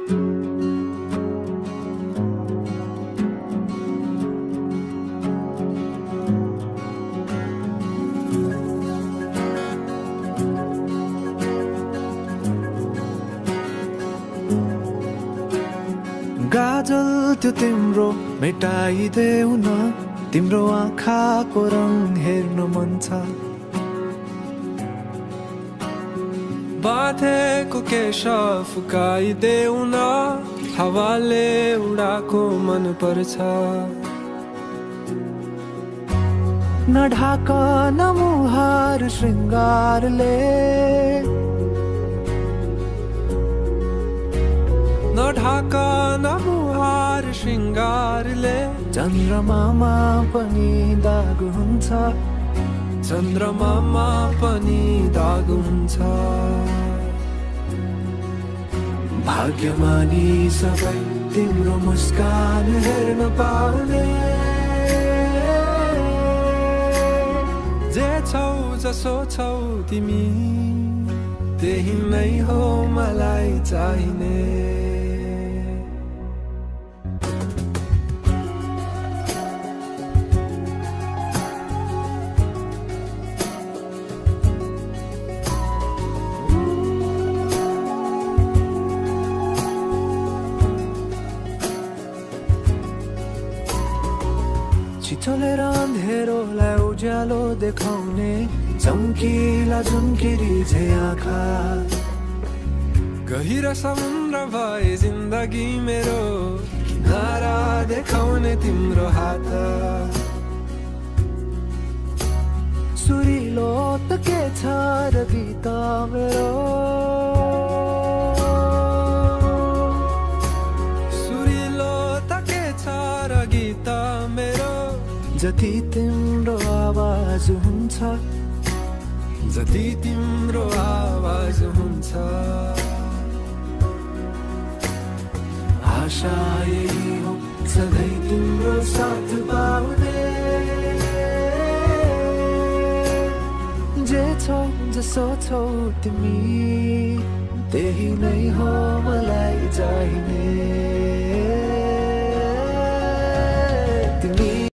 गाजल त्यो तिम्रो मेटाइदेऊ न तिम्रो आँखाको रङ हेर्न मन छ बाँधेको केश फुकाइदेऊ न हावाले उडाको मन पर्छ नढाक न मुहार श्रृङ्गारले नढाक न मुहार श्रृङ्गारले चन्द्रमामा पनि दाग हुन्छ चन्द्रमामा पनि दाग हुन्छ भाग्यमानी सबै तिम्रो मुस्कान हेर्न पाउने जे छौ जसो छौ तिमी त्यही नै हो मलाई चाहिने चलेर अँधेरोलाई उज्यालो देखाउने चम्किला झुम्किरी झे आँखा गहिरो समुद्र भए जिन्दगी मेरो किनारा देखाउने तिम्रो हात सुरिलो त के छ र गीत मेरो सुरिलो त के छ र गीत मेरो जति तिम्रो आवाज हुन्छ जति तिम्रो आवाज हुन्छ आशा यही हो सधैँ तिम्रो साथ पाउने जे छौ जसो छौ तिमी त्यही नै हो मलाई चाहिने तिमी